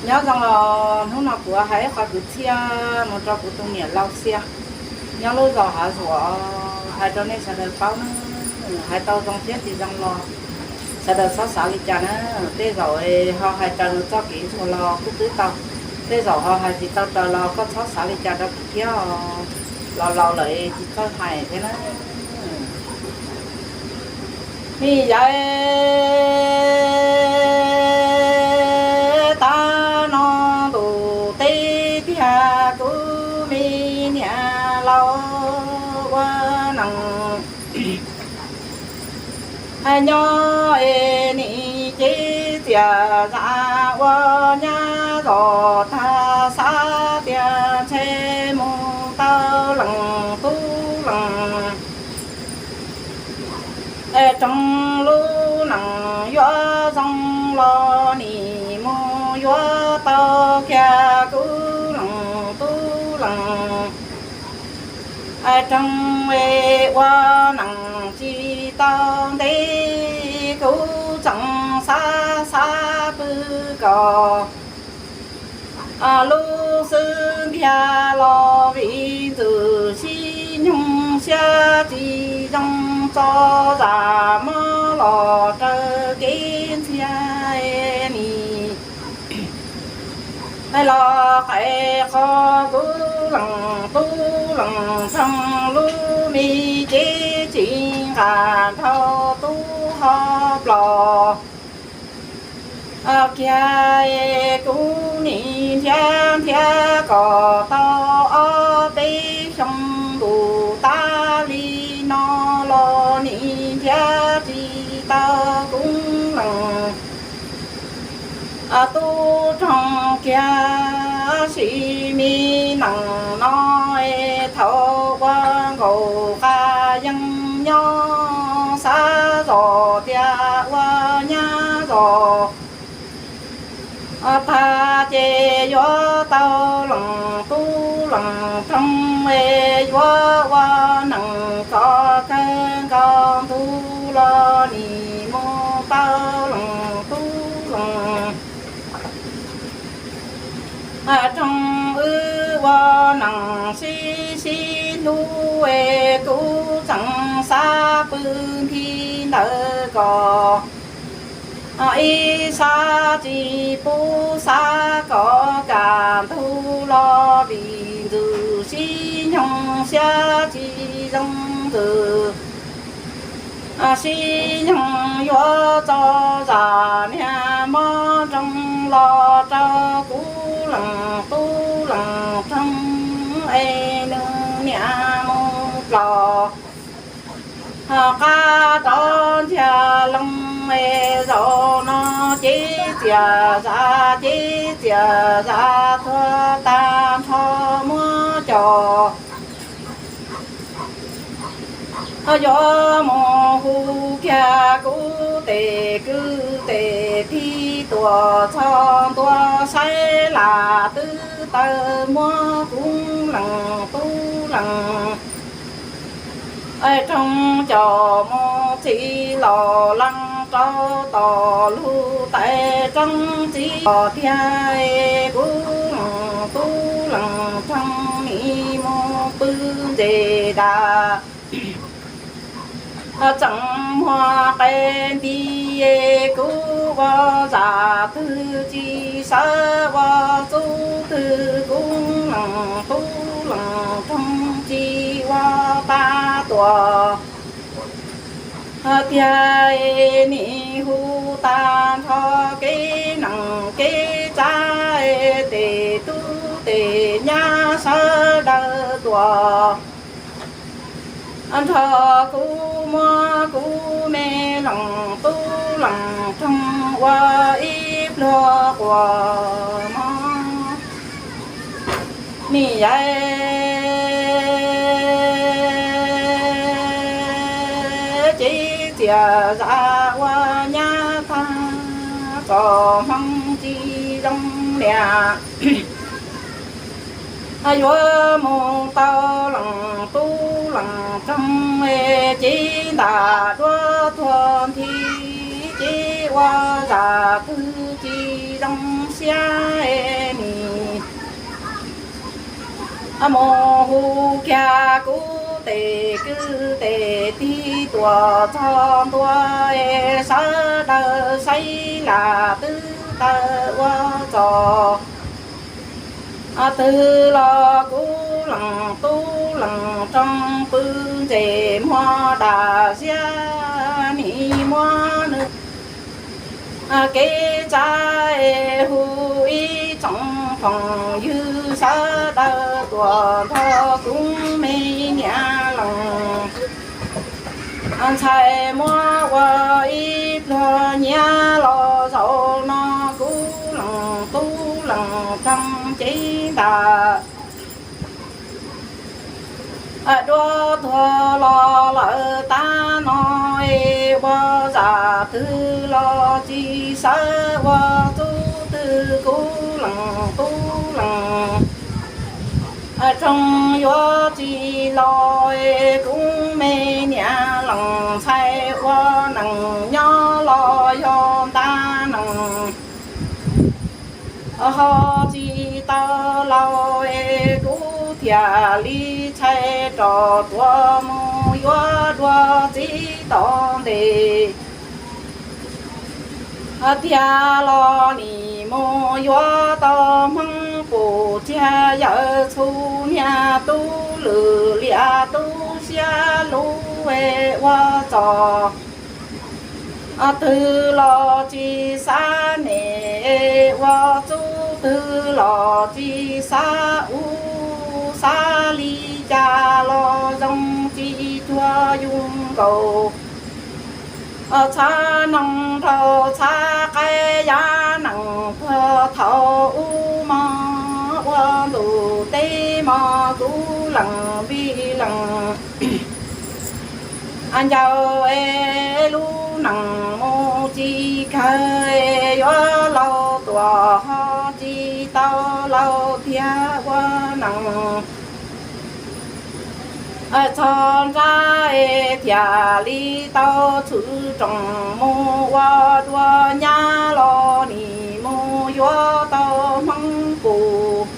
Nyob zoo os, hnub no kuv hais ib qho kwv txhiaj mus rau kuv tus niam laus Xia nyob lub zos Hav Zuam, hais rau nej sawv daws paub na. Hais tau zoo thiab tsis zoo los sawv daws txhob xav li cas na. Tej zaum ho hais raws nws txoj kev ntsuag los kuj twb tau, tej zaum ho hais tsis tau raws los koj txhob xav li cas rau kuv thiab os. Los laus lawm tsis txawj hais thiab na. Me yawm, tav no ntuj teb tiag, kuv me niam laus ua neej nyob es nim ces txias zam ua nyab zos tag, xav tias ntshe mus tau leej tub leej, es roog lub neej yuav zoo los nim mus yuav tau kiag kuv leej tub leej. Roog es ua neej tsis tau ntev, kuv tseem xav xav pw kom lub xwb ntiag los vim ntxwv sib nyoog siab tsis zoo, txo zam mob los raws kev ntxhias nim los qais qhov kuv leej tub leej roog lub me cev tsis nqa dhau tub ho plos kiag. Kuv nim nrhiav nrhiav kom tau ob peb xyoo ntuj tas li no los nim nrhiav tsis tau kuv leej tub roog kiag. Sim me neej no es thaum ua nkauj qas yeej nyob, xav zos tias ua nyab zos tag ces yuav tau leej tub leej roog es yuav ua neej txom kawg nkaus ntug los nim mus tau leej tub leej roog. Wb ua neej sib sib hlub es kuv tseem xav pw nthi ntawd kom ib sab tsis pub xav kom kam ntug los vim ntxwv sib nyoog siab tsis zoo ntxwv sib nyoog yuav txo zam niag mob nroog los rau kuv leej tub leej roog es nws niam mus plos qab rov ntsiag loo es zaum no cev txias zam cev txias zam tuag tag nrho muab cov yuav mus hu kiag kuv tes kwv tes tij tuaj txog ntua saib lam twb tawg muab kuv leej tub leej roog coj mus txhij los lees rau tom lub tais roob txiv os tiag. Kuv leej tub leej roog nim mus pw ntses das tseem muag qe nti, kuv ua zam twg tsis sawv, ua txuj twg kuv leej tub leej roog tsis ua pab tuaj tiag. Nim hu tag nrho kev neej kev tsav, tes tub tes nyab sawv daws tuaj nrog kuv muab kuv me leej tub leej roog ua ib pluag quas mog. Nim yaim cev txias zam ua nyab tag, txoj hmoo tsis zoo niam yuav mus tau leej tub leej roog, cev ntam duab tuag nthi, cev ua zam twg tsis zoo siab. Mus hu kiag kuv tes kwv tes tij tuaj txog ntua, sawv daws saib lam twb tawm ua txog. Twg los kuv leej tub leej roog pw ntses muag dam siab nim muab nws kev tsa es hu ib tsoom phooj ywg sawv daws tuaj nrog kuv me niam leej ntxhais muab ua ib pluag nyiav los zaum no kuv leej tub leej roog cev ntam dua tuag los lawm tas no es ua zam twg los tsis sawv ua txuj twg kuv leej tub leej roog yuav tsis los es kuv me niam leej ntxhais ua neej nyob los yog nta neej ho tsis tau laus es kuv thiaj li tshais rov tuaj mus yuav dua txiv tom ntej. Tiag los nim mus yuav tau Hmoob pus txiag yawm txhua niag tub lwm liam tub siab lub es ua txog twg los tsis xav nem es ua txuj twg los tsis xav ub, xav li cas los zoo tsis cuag yus nkaus. Txhab noog dhau txhab qaib yav nees puag thaum ub mog, ua ntuj teb mog kuv leej vij leej ncaus es lub neej mus tsis kawg es yuav laus tuaj ho tsis tau laus tiag ua neej txog nrab es thiaj li tau txhwm rooj mus ua dua nyab los nim mus yuav tau Hmoob pus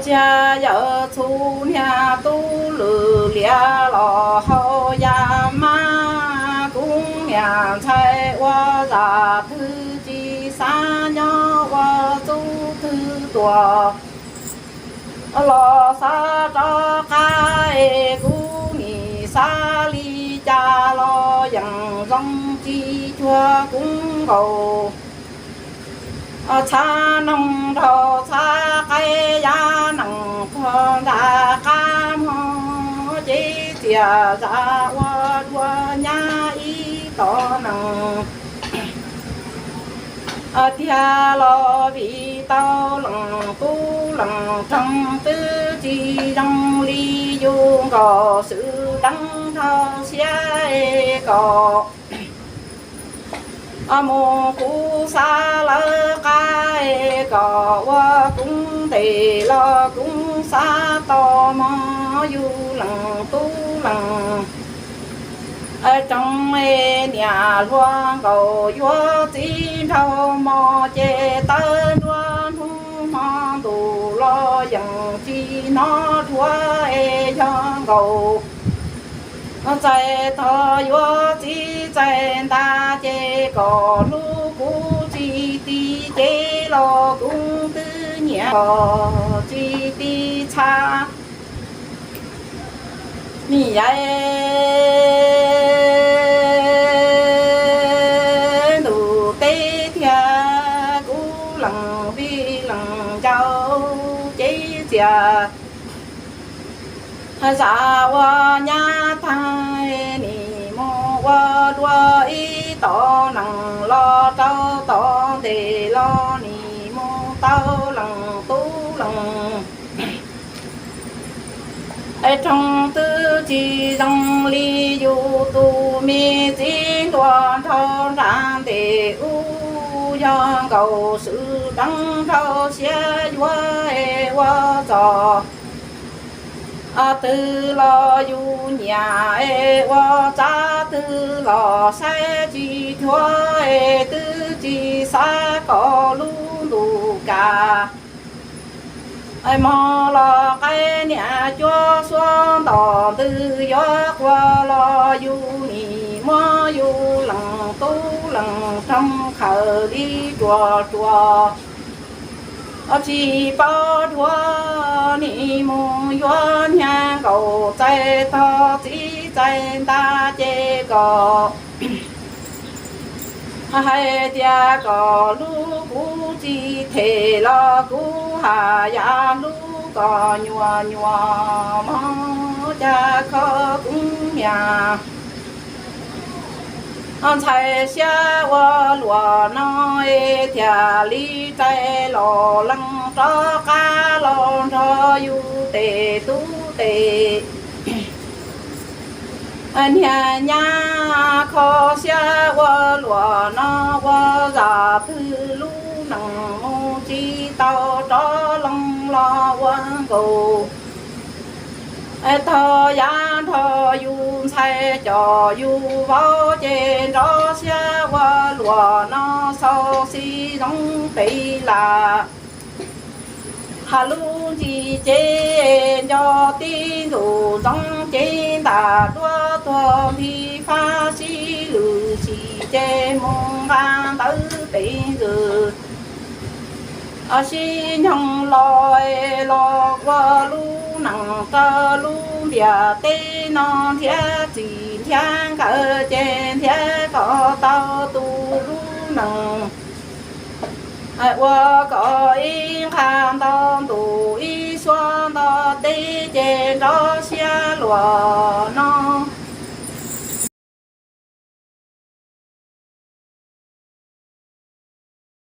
txiag yawm txhua niag tub lwm liam los hau ya mab kuv niam ntxhais ua zam twg tsis xav nyob ua txuj twg tuaj los xav rov qab es kuv nim xav li cas los yeej zoo tsis cuag kuv nkaus. Txhab noog dhau txhab qaib yav nees puag nram qab mog, cev txias zam ua dua nyab ib tom nees. Tiag los vim tau leej tub leej roog twb tsis zoo li yus nkaus, swm deev dhau siab es kom mus kuv xav lawv qab es kom ua kuv ntes los kuv xav tos mog yus leej tub leej roog es niam hluas nkaus yuav txiv nraug mog ces tawb nruab hnub hmo ntuj los yeej tsis hnov dhuav es yog nkaus. Txais tog yuav txiv txais nta ces kom hlub kuv tsis ti cev los kuv twb nyiam kom tsis ti txha. Nim yaim ntuj teb thiab kuv leej vij leej ncaus cev txias zam ua nyab tag nim mus ua dua ib tom nees los rau tom ntej los nim mus tau leej tub leej roog twb tsis zoo li yus tus me txiv ntuas nraug nram ntes ub, yog nkaus swm deev dhau siab yuav es ua txog twg los yus nyiam es ua txav twg los saib tsis cuag es twb tsis xav kom lub ntuj kam Mog los qaib niam cuab suab ntom ntws yuav quaj los yus nim muab yus lees tub lees roog khaws li ruas ruas. Tsis paub dhuav nim mus yuav hnia nkaus txais tog txiv txais nta ces kom hais tias kom hlub kuv tsis them los kuv haj yam hlub kom nyuam nyuam mog cas kho kub mias. Ntxhais siab ua luam no es thiaj li rais los lees rov qab los nrog yus tes tub tes niag nyab kho siab ua luam no ua zam twg lub neej mus tsis tau rov loo los ua nkaus. Tog yav nrog yus ntxhais coj yus vauv ces nrov siab ua luam no xau xi zoo pem lam. Hab lub ntsis ces nco tib ntus ntxoov cev ntam duab tuag nthi fab sib lwm sim ces mus nqa ntawv pem ntxwg sib nyoog los los ua lub neej rau lub ntiaj teb no nrhiav txij nrhiav nkawm ces nrhiav kom tau tus lub neej ua kom ib nqha nto ntuj ib suab nto teb ces nrov siab luam no.